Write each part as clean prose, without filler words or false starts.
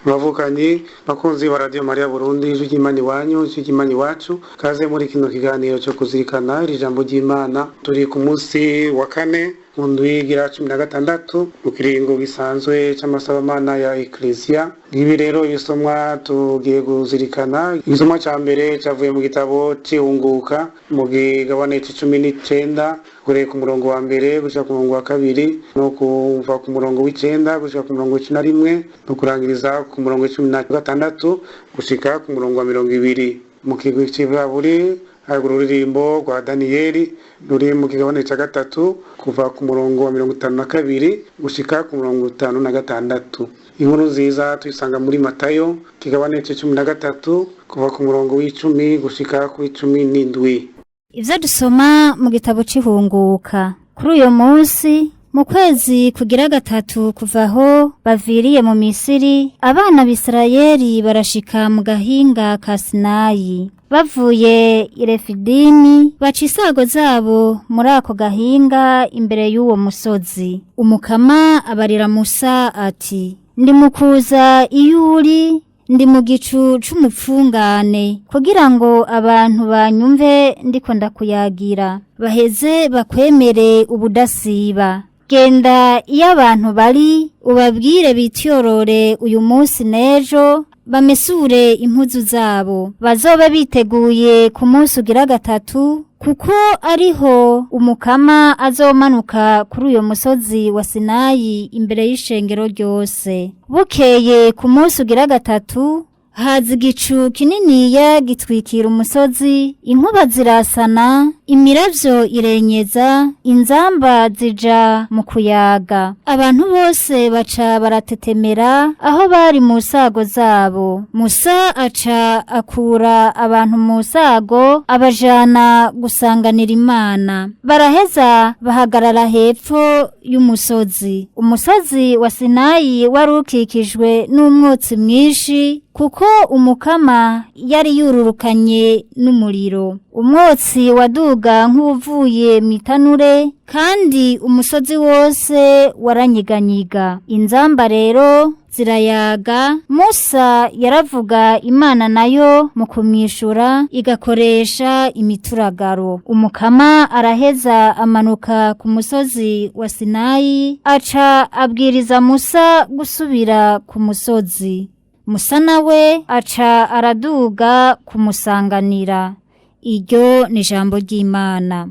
Bavukanyi bakunzi ba Radio Maria Burundi, ijwi ry'Imana iwanyu, ijwi ry'Imana iwacu, kaze muri kino kiganiro cyo kuzirikana iri jambo ry'Imana. Turi ku munsi wa kane mu ndwi igira 16 mu kiringo gisanzwe c'amasabamana ya Ecclesia. Ibi rero ibisomwa tugiye kuzirikana, igisomwa ca mbere cavuye mu gitabo c'Ihunguka mu gigabane c'19, guhereye ku murongo wa mbere gushika ku murongo wa kabiri, no kuva ku murongo w'icenda gushika ku murongo w'icumi na rimwe, no kurangiriza ku murongo w'icumi na gatandatu gushika ku murongo wa 20. Mu kigwi c'Ivyaburi hari ururirimbo rwa Daniyeli ruri mu kigabane ca gatatu, kuva ku murongo wa 52 gushika ku murongo 56. Inkuru nziza tuyisanga muri Matayo, kigabane c'13, kuva ku murongo w'icumi gushika ku 17. Ivyo dusoma mu gitabo c'Ihunguka. Kuri uyo munsi, mu kwezi kugira gatatu kuva aho baviriye mu Misiri, abana b'Isirayeli barashika mu gahinga ka Sinayi. Bavuye i Refidimi, baca isago zabo muri ako gahinga imbere y'uwo musozi. Umukama abarira Musa ati: "Ndi mu kuza iyo uri, ndi mu gicu c'umupfungane, kugira ngo abantu banyumve ndiko ndakuyagira, baheze bakwemere ubudasiba. Genda iyo abantu bari, ubabwire bityorore uyu munsi n'ejo, bamesure impuzu zabo, bazobe biteguye ku munsi ugira gatatu, kuko ariho Umukama azomanuka kuri uyo musozi wa Sinayi imbere y'ishengero ryose." Bukeye ku munsi ugira gatatu, haza igicu kininiya gitwikira umusozi, inkuba zirasana, imiravyo irenyeza, inzamba zija mu kuyaga. Abantu bose baca baratetemera aho bari mu sago zabo. Musa aca akura abantu mu sago, abajana gusanganira Imana. Baraheza bahagarara hepfo y'umusozi. Umusozi wa Sinayi wari ukikijwe n'umwotsi mwinshi, kuko Umukama yari yururukanye n'umuriro. Umwotsi waduga nk'uvuye mu itanure, kandi umusozi wose waranyiganyiga. Inzamba rero zirayaga. Musa yaravuga, Imana nayo mu kumwishura igakoresha imituragaro. Umukama araheza amanuka ku musozi wa Sinayi, aca abwiriza Musa gusubira ku musozi. Musa nawe aca araduga kumusanganira. Iryo ni ijambo ry'Imana.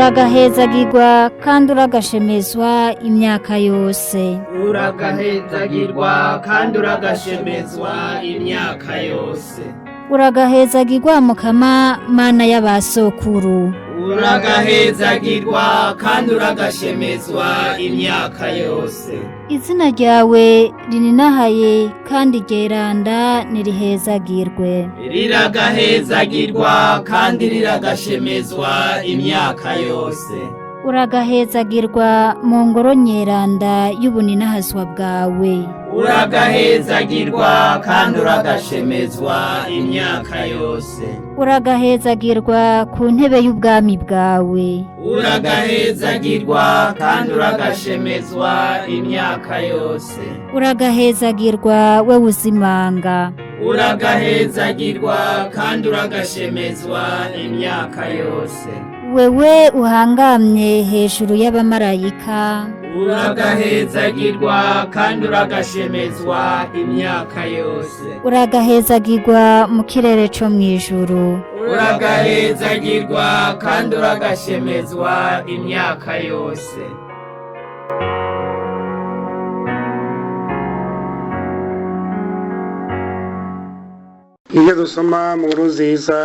Uragahezagirwa kandi uragashemezwa imyaka yose. Uragahezagirwa kandi uragashemezwa imyaka yose. Uragahezagirwa Mukama, Mana y'abasokuru. Uragahezagirwa kandi uragashemezwa imyaka yose. Izina ryawe rininahaye kandi ryeranda nirihezagirwe. Riragahezagirwa kandi riragashemezwa imyaka yose. Uragahezagirwa mu ngoro nyeranda y'ubuninahazwa bwawe. Uragahezagirwa kandi uragashemezwa imyaka yose. Uragahezagirwa ku ntebe y'ubwami bwawe. Uragahezagirwa kandi uragashemezwa imyaka yose. Uragahezagirwa we uzimanga. Uragahezagirwa kandi uragashemezwa imyaka yose. Wewe uhangamye hejuru y'abamarayika. Uragahezagirwa kandi uragashemezwa imyaka yose. Uragahezagirwa mu kirere co mw'ijuru. Uragahezagirwa kandi uragashemezwa imyaka yose. Ibyo dusoma mu nkuru nziza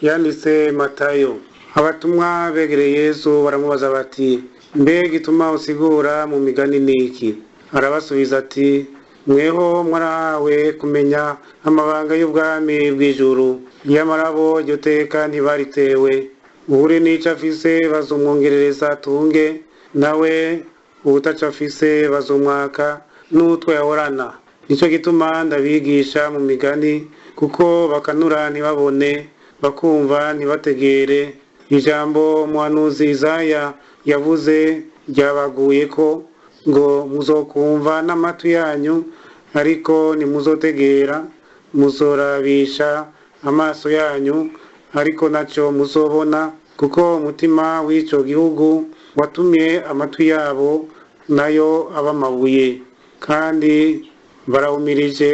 yanditse Matayo. Abatumwa begereye Yesu baramubaza bati: "Mbega ituma usigura mu migani niki?" Arabasubiza ati: "Mweho mwarahawe kumenya amabanga y'ubwami bw'ijuru, nyamara bo iryo teka ntibaritewe. Uwuri n'ico afise bazomwongerereza atunge, nawe uwutaco afise bazomwaka n'utwo yahorana. Nico gituma ndabigisha mu migani, kuko bakanura ntibabone, bakumva ntibategere. Ijambo umuhanuzi Izaya yavuze ryabaguyeko ngo muzokumva n'amatwi yanyu ariko ntimuzotegera, muzorabisha amaso yanyu ariko naco muzobona, kuko umutima w'ico gihugu watumye amatwi yabo nayo aba amabuye, kandi barawumirije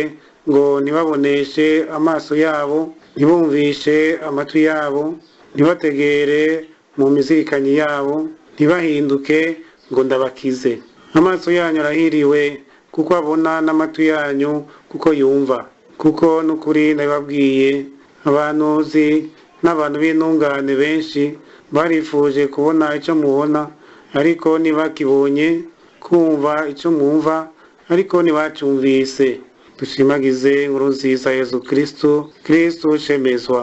ngo ntibaboneshe amaso yabo, ntibumvishe amatwi yabo, ntibategere mu mizirikanyi yabo, ntibahinduke ngo ndabakize. Amaso yanyu arahiriwe kuko abona, n'amatwi yanyu kuko yumva. Kuko n'ukuri ndabibabwiye, abahanuzi n'abantu b'intungane benshi barifuje kubona ico mubona, ariko ntibakibonye, kumva ico mwumva, ariko ntibacumvise. Dushimagize inkuru nziza Yezu Kristu. Kristu shemezwa.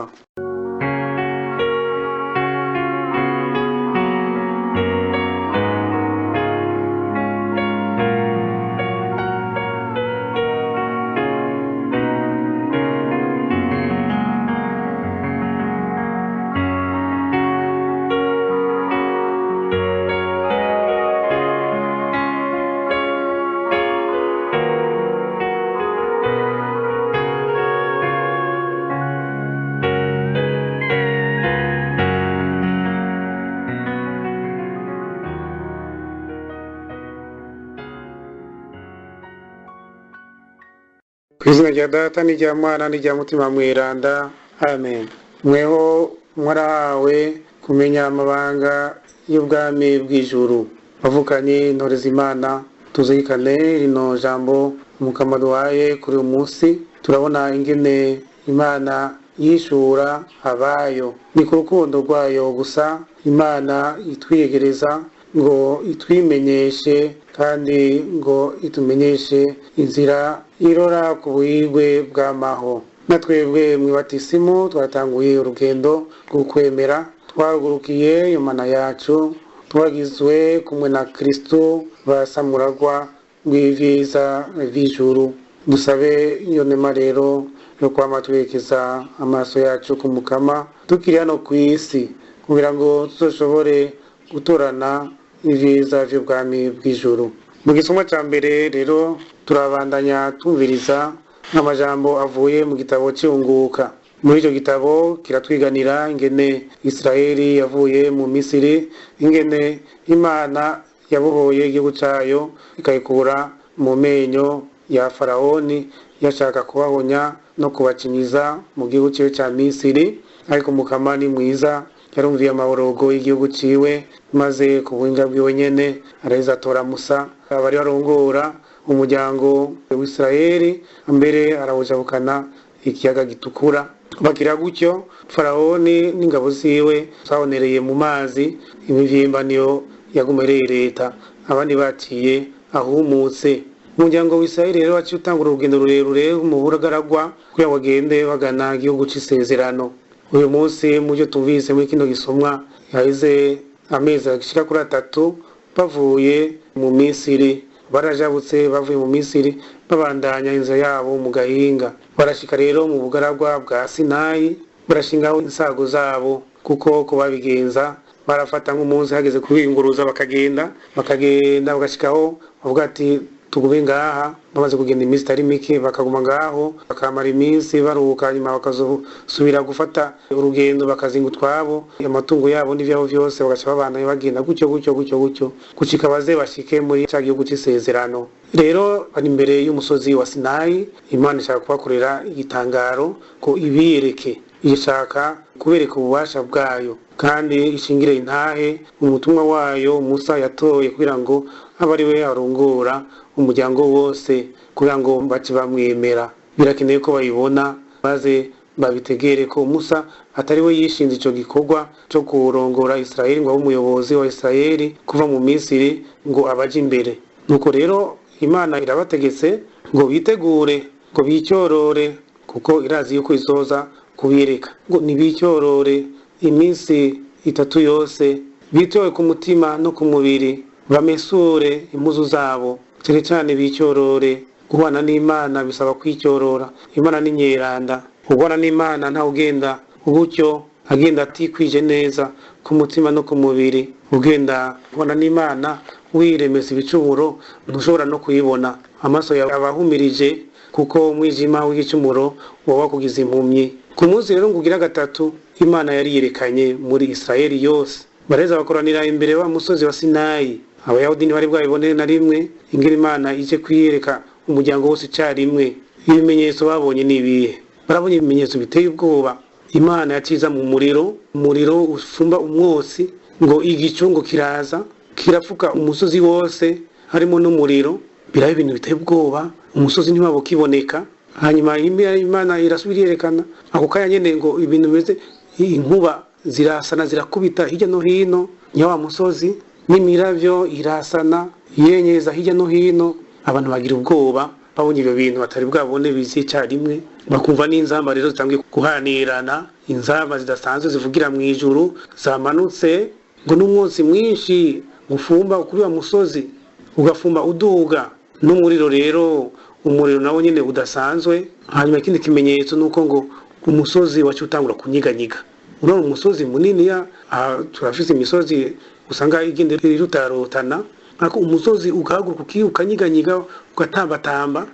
Kw'izina rya Data n'irya Mwana n'irya Mutima Mweranda, amen. Mweho mwarahawe kumenya amabanga y'ubwami bw'ijuru. Bavukanye intore z'Imana, tuzirikane rino jambo Umukama duhaye kuri uyu munsi. Turabona ingene Imana yishura abayo. Ni ku rukundo rwayo gusa Imana itwiyegereza ngo itwimenyeshe kandi ngo itumenyeshe inzira irora ku buhirwe bw'amaho. Na twebwe mw'ibatisimu twatanguye urugendo rw'ukwemera, twarugurukiye Imana yacu, twagizwe kumwe na Kristo basamuragwa rw'ivyiza vy'ijuru. Dusabe iyo nema rero yo kwama twerekeza amaso yacu ku Mukama tukiri hano kw'isi, kugira ngo tuzoshobore gutorana ivyiza vy'ubwami bw'ijuru. Mu gisomwa ca mbere rero turabandanya tumviriza amajambo avuye mu gitabo c'Ihunguka. Muri ico gitabo kiratwiganira ingene Israeli yavuye mu Misiri, ingene Imana yabohoye igihugu cayo ikayikura mu menyo ya Faraoni yashaka kubahonya no kubacinyiza mu gihugu ciwe ca Misiri, ariko Mukama ni mwiza, yarumviye amaborogo y'igihugu ciwe, maze ku buhinga bwiwe nyene araheza atora Musa abari arongora umuryango w'Isirayeli, mbere arawujabukana ikiyaga gitukura. Bagira gutyo Faraoni n'ingabo ziwe zabonereye mu mazi, imivyimba niyo yagumereye leta, abandi baciye ahumutse. Umuryango w'Isirayeli rero waciye utangura urugendo rurerure mu bugaragwa kugira ngo bagende bagana igihugu c'isezerano. Uyu munsi mu byo tumvise muri kino gisomwa, yaheze amezi ashika kuri 3 bavuye mu Misiri, barajabutse bavuye mu Misiri babandanya inzira yabo mu gahinga, barashika rero mu bugaragwa bwa Sinayi, barashingaho insago zabo, kuko ko babigenza barafata nk'umunsi hageze kubiyunguruza bakagenda bakagenda bagashikaho bavuga ati tugume ngaha. Bamaze kugenda iminsi itari mike bakaguma ngaho, bakamara iminsi baruhuka, nyuma bakazosubira gufata urugendo bakazinga utwabo, amatungo yabo n'ivyabo vyose, bagaca babandanya bagenda gutyo gutyo gutyo gutyo gushika baze bashike muri ca gihugu c'isezerano. Rero bari imbere y'umusozi wa Sinayi, Imana ishaka kubakorera igitangaro ko ibiyereke, ishaka kubereka ububasha bwayo, kandi ishingire intahe umutumwa wayo Musa yatoye kugira ngo abe ari we arongora umuryango wose, kugira ngo bace bamwemera. Birakeneye ko bayibona maze babitegere ko Musa atari we yishinze ico gikorwa co kurongora Israeli ngo abe umuyobozi wa Israeli kuva mu Misiri ngo abaje imbere. Nuko rero Imana irabategetse ngo bitegure, ngo bicyorore, kuko irazi yuko izoza kubireka. Ngo nibicyorore iminsi 3 yose, bitowe ku mutima no ku mubiri, bamesure impuzu zabo, cyane cyane bicyorore. Guhana n'Imana bisaba kwicyorora. Imana ni nyeranda, guhana n'Imana nta ugenda gutyo agenda atikwije neza, ku mutima no ku mubiri. Ugenda ubona n'Imana wiremeza ibicumuro, ntushobora no kuyibona. Amaso yawe aba ahumirije kuko umwijima w'igicumuro uba wakugize impumyi. Ku munsi rero ngo ugira gatatu, Imana yari yerekanye muri Isirayeli yose. Baraheza bakoranira imbere wa musozi wa Sinayi. Abayahudi ntibari bwabibone na rimwe ingene Imana ije kwiyereka umuryango wose icarimwe. Ibimenyetso babonye ni ibihe? Barabonye ibimenyetso biteye ubwoba. Imana yaciza mu muriro, umuriro ufumba umwotsi, ngo igicu ngo kiraza kirapfuka umusozi wose harimo n'umuriro. Biraba ibintu biteye ubwoba, umusozi ntiwaba ukiboneka. Hanyuma Imana irasubira irerekana ako kanya nyene, ngo ibintu bimeze inkuba zirasana zirakubita hirya no hino nya wa musozi, n'imiravyo irasana yenyeza hirya no hino. Abantu bagira ubwoba babonye ibyo bintu batari bwabone bizi icyarimwe, bakumva n'inzamba rero zitangiye guhanirana, inzamba zidasanzwe zivugira mu ijuru zamanutse, ngo n'umwotsi mwinshi ufumba kuri wa musozi ugafumba uduga, n'umuriro rero, umuriro nawo nyine udasanzwe. Hanyuma ikindi kimenyetso ni uko ngo umusozi wacu utangura kunyiganyiga. Urabona umusozi munini ya aha, turafise imisozi usanga igenda irutarutana, ariko umusozi ugahaguruka ukanyiganyiga ugatambatamba.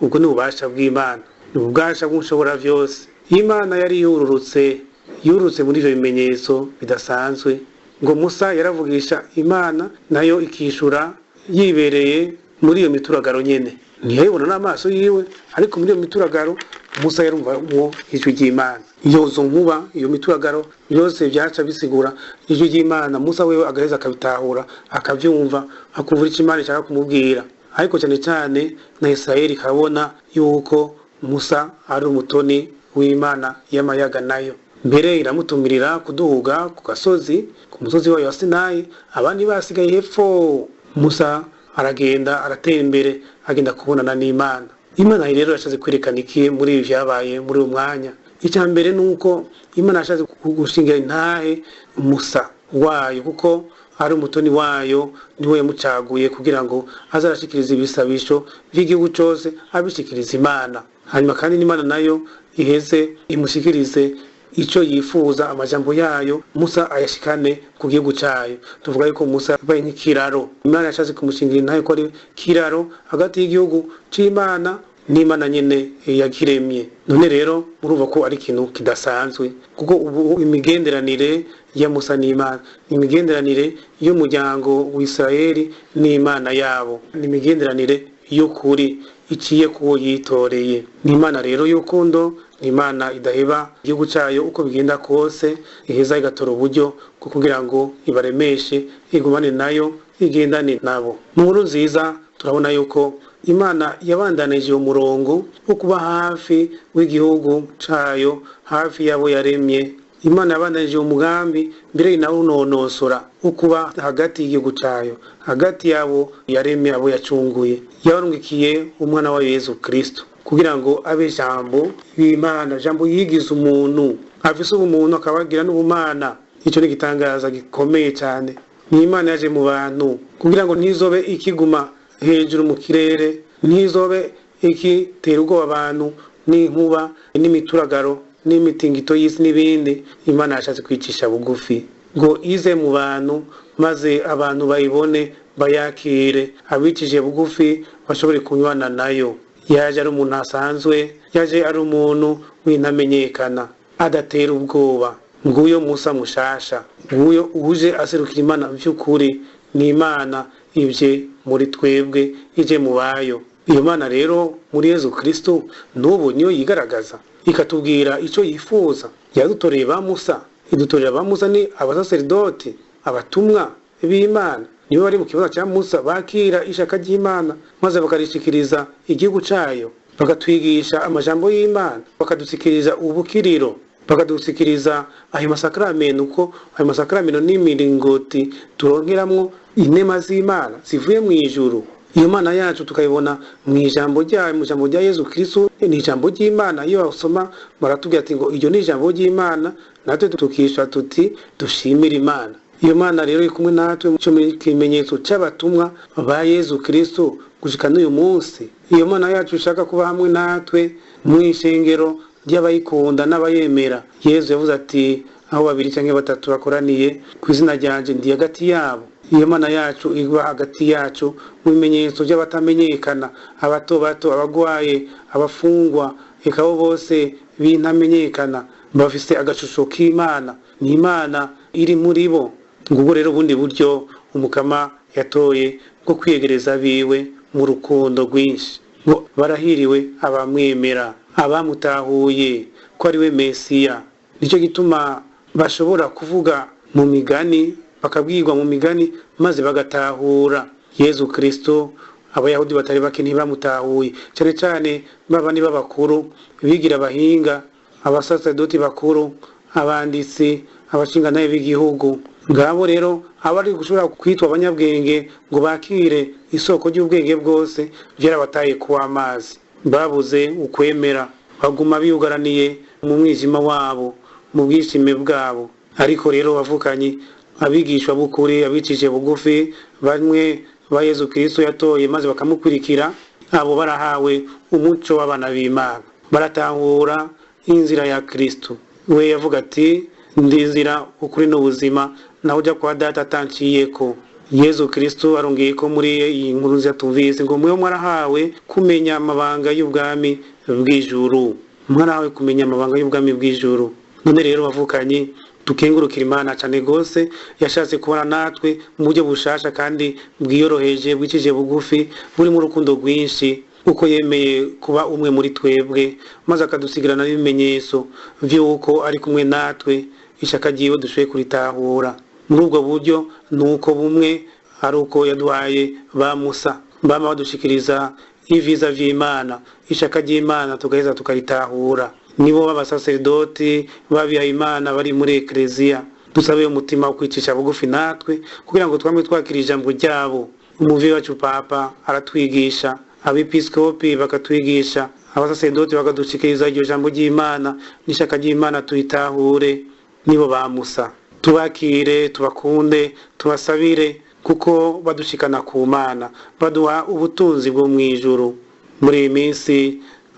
Ubwo ni ububasha bw'Imana, ni ububasha bw'ushobora byose. Imana yari yururutse muri ivyo bimenyetso bidasanzwe. Ngo Musa yaravugisha Imana, nayo ikishura yibereye muri iyo mituragaro nyene. Ntiyayibona n'amaso yiwe, ariko muri iyo mituragaro Musa yarumvamwo ijwi ry'Imana. Iyo zo nkuba, iyo mituragaro, byose byaca bisigura ijwi ry'Imana. Musa wewe agaheza akabitahura, akabyumva, akumva icyo Imana ishaka kumubwira. Ariko cyane cyane na Isirayeli ikabona yuko Musa ari umutoni w'Imana y'amayaga, nayo mbere iramutumirira kuduga ku gasozi, ku musozi wayo wa Sinayi, abandi basigaye hepfo. Musa aragenda, aratera imbere, agenda kubonana n'Imana. Imana rero yashatse kwerekana iki muri ibi vyabaye muri uyu mwanya? Icya mbere ni uko Imana yashatse gushingira intahe Musa wayo, kuko ari umutoni wayo, niwe yamucaguye kugira ngo aze arashikiriza ibisabisho by'igihugu cose, abishikiriza Imana. Hanyuma kandi n'Imana nayo iheze imushikirize icyo yifuza, amajambo yayo Musa ayashikane ku gihugu cayo. Tuvuga yuko Musa yabaye nk'ikiraro. Imana yashatse kumushingira intahe ko ari kiraro hagati y'igihugu c'Imana n'Imana nyene yakiremye. None rero murumva ko ari ikintu kidasanzwe, kuko ubu imigenderanire ya Musa n'Imana, imigenderanire y'umuryango w'Isirayeli n'Imana yabo, ni imigenderanire y'ukuri iciye kuwo yitoreye. Ni Imana rero y'urukundo, ni Imana idaheba igihugu cayo uko bigenda kose, iheza igatora uburyo bwo kugira ngo ibaremeshe, igumane nayo, igendane nabo. Mu nkuru nziza turabona yuko Imana yabandanije uwo murongo wo kuba hafi w'igihugu cayo, hafi y'abo yaremye. Imana yabandanije uwo mugambi mbere inawunonosora, wo kuba hagati y'igihugu cayo, hagati y'abo yaremye, abo yacunguye. Yabarungikiye umwana wa Yezu Kristo kugira ngo abe jambo w'Imana, jambo yigize umuntu, afise ubumuntu akabagira n'ubumana. Ico ni igitangaza gikomeye cyane. Ni Imana yaje mu bantu kugira ngo ntizobe ikiguma hejuru mu kirere, ntizobe ikitera ubwoba abantu n'inkuba n'imituragaro n'imitingito y'isi n'ibindi. Imana yashatse kwicisha bugufi ngo ize mu bantu, maze abantu bayibone, bayakire, abicije bugufi bashobore kunywana nayo. Yaje ari umuntu asanzwe, yaje ari umuntu w'intamenyekana, adatera ubwoba. Nguyo Musa mushasha, nguyo uje aserukira Imana by'ukuri. Ni Imana ivye muri twebwe, ije mu bayo. Iyo Mana rero muri Yezu Kristo n'ubu niyo yigaragaza, ikatubwira icyo yifuza. Yadutoreye ba Musa, idutorera ba Musa ni abasaseridoti, abatumwa b'Imana, nibo bari mu kibanza cya Musa, bakira ishaka ry'Imana maze bakarishikiriza igihugu cayo, bakatwigisha amajambo y'Imana, bakadusikiriza ubukiriro, bakadusikiriza ayo masakramento, uko ayo masakramento n'imiringoti turonkeramwo inema z'Imana zivuye mu ijuru. Iyo Mana yacu tukayibona mu ijambo ryayo, mu ijambo rya Yezu Kristo. Ni ijambo ry'Imana. Iyo basoma baratubwira ati ngo iryo ni ijambo ry'Imana, natwe tukisha tuti dushimire Imana. Iyo Mana rero iri kumwe natwe mu kimenyetso c'abatumwa ba Yezu Kristo gushika n'uyu munsi. Iyo Mana yacu ishaka kuba hamwe natwe mu ishengero ry'abayikunda n'abayemera. Yezu yavuze ati Aho babiri canke batatu bakoraniye ku izina ryanje, ndi hagati yabo. Iyo Mana yacu iba hagati yacu mu bimenyetso by'abatamenyekana, abato bato, abagwaye, abafungwa, eka abo bose b'intamenyekana bafise agashusho k'Imana. Ni Imana iri muri bo. Ngubwo rero ubundi buryo Umukama yatoye bwo kwiyegereza abiwe mu rukundo rwinshi. Ngo barahiriwe abamwemera, abamutahuye ko ari we Mesiya. Nicyo gituma bashobora kuvuga mu migani, bakabwirwa mu migani maze bagatahura. Yezu Kristo Abayahudi batari bake ntibamutahuye, cyane cyane baba ni b'abakuru bigira abahinga, abasaseredoti bakuru, abanditsi, abashingantahe b'igihugu. Ngabo rero abari gushobora kwitwa abanyabwenge ngo bakire isoko ry'ubwenge bwose, byarabataye kuwa amazi. Babuze ukwemera, baguma biyugaraniye mu mwijima wabo, mu bwishime bwabo. Ariko rero bavukanye, abigishwa b'ukuri, abicishije bugufi, bamwe ba Yezu Kristo yatoye maze bakamukurikira, abo barahawe umuco w'abana b'Imana, baratahura inzira ya Kristo. We yavuga ati: "Ndi inzira, ukuri n'ubuzima, naho ujya kwa Data atanciyeko." Yezu Kristo arongeye ko muri iyi nkuru nziza tumvise ngo: "Mwe mwarahawe kumenya amabanga y'ubwami bw'ijuru, mwarahawe kumenya amabanga y'ubwami bw'ijuru." None rero bavukanye, dukengurukira Imana cyane gose yashatse kubona natwe mu buryo bushasha kandi bwiyoroheje, bwicishije bugufi, burimo urukundo rwinshi, uko yemeye kuba umwe muri twebwe maze akadusigarana n'ibimenyetso vy'uko ari kumwe natwe, ishaka ryiwe dushoboye kuritahura. Muri ubwo buryo ni uko bumwe ari uko yaduhaye ba Musa bama badushikiriza ivyiza vy'Imana, ishaka ry'Imana tugaheza tukaritahura. Nibo b'abasaseredoti babihaye Imana bari muri Ekleziya. Dusabe umutima wo kwicisha bugufi natwe kugira ngo twame twakira ijambo ryabo. Umuvyeyi wacu Papa aratwigisha, abepiskopi bakatwigisha, abasaseredoti bakadushikiriza iryo jambo ry'Imana n'ishaka ry'Imana tuyitahure. Nibo ba Musa, tubakire, tubakunde, tubasabire, kuko badushikana ku Mana, baduha ubutunzi bwo mw'ijuru. Muri iyi minsi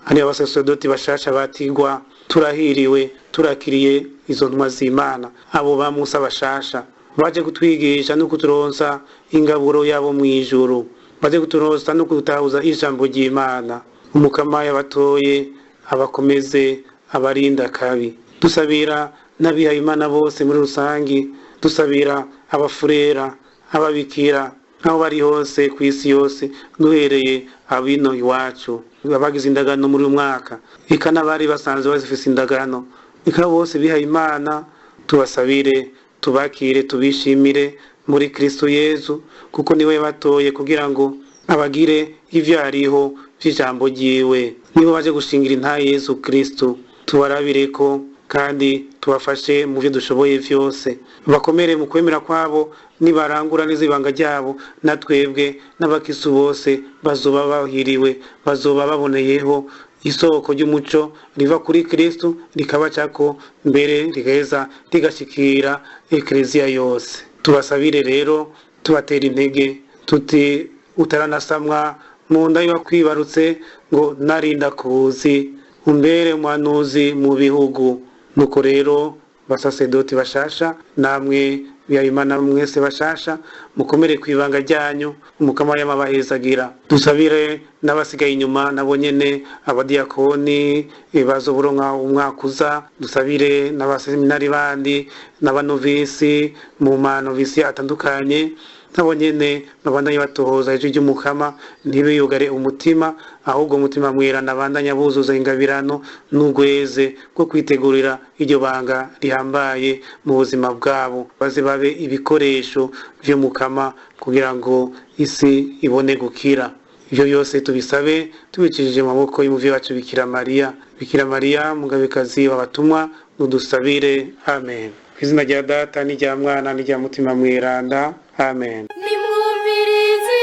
hari abasaseredoti bashasha batigwa. Turahiriwe, turakiriye izo ntumwa z'Imana, abo ba Musa bashasha baje kutwigisha no kuturonsa ingaburo yabo mw'ijuru, baje kuturonsa no kudutahuza ijambo ry'Imana. Umukama yabatoye abakomeze, abarinda kabi. Dusabira n'abihaye Imana bose muri rusangi, dusabira abafurera, ababikira, aho bari hose ku isi yose, duhereye abino iwacu abagize indagano muri uyu mwaka, eka n'abari basanzwe bazifise indagano, eka bose bihaye Imana, tubasabire, tubakire, tubishimire muri Kristo Yezu, kuko niwe batoye kugira ngo abagire ivyariho vy'ijambo ryiwe. Nibo baje gushingira intahe Yezu Kristo. Tubarabire ko kandi tubafashe mu byo dushoboye vyose, bakomere mu kwemera kwabo. Nibarangura neza ibanga ryabo, na twebwe n'abakisu bose bazoba bahiriwe, bazoba baboneyeho isoko ry'umuco riva kuri Kristo, rikabacako mbere rigaheza rigashikira Ekleziya yose. Tubasabire rero, tubatera intege tuti: "Utaranasamwa mu nda y'uwakwibarutse, ngo narinda kuzi, umbere umuhanuzi mu bihugu." Nuko rero basasedoti bashasha, namwe biyayimana mwese bashasha, mukomere ku ibanga ryanyu. Umukama yamabahezagira. Dusabire n'abasigaye inyuma nabo nyene, abadiyakoni bazoburonka umwaka uza. Dusabire n'abaseminari bandi n'abanovisi mu manovisi atandukanye, nabo nyene babandanye batohoza ijwi ry'Umukama, ntibiyugare umutima, ahubwo umutima mweranda abandanya buzuza ingabirano n'ugweze bwo kwitegurira iryo banga rihambaye mu buzima bwabo, baze babe ibikoresho vy'Umukama kugira ngo isi ibone gukira. Ivyo byose tubisabe tubicishije mu maboko y'umuvyeyi wacu Bikira Mariya. Bikira Mariya mugabekazi w'abatumwa, udusabire. Amen. Ku izina rya Data n'irya Mwana n'irya Mutima Mweranda. Amen. Nimwumvirize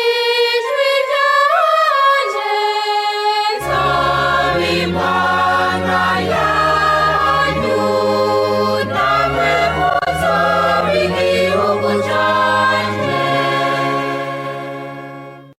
ijwi ryanje, nzaba.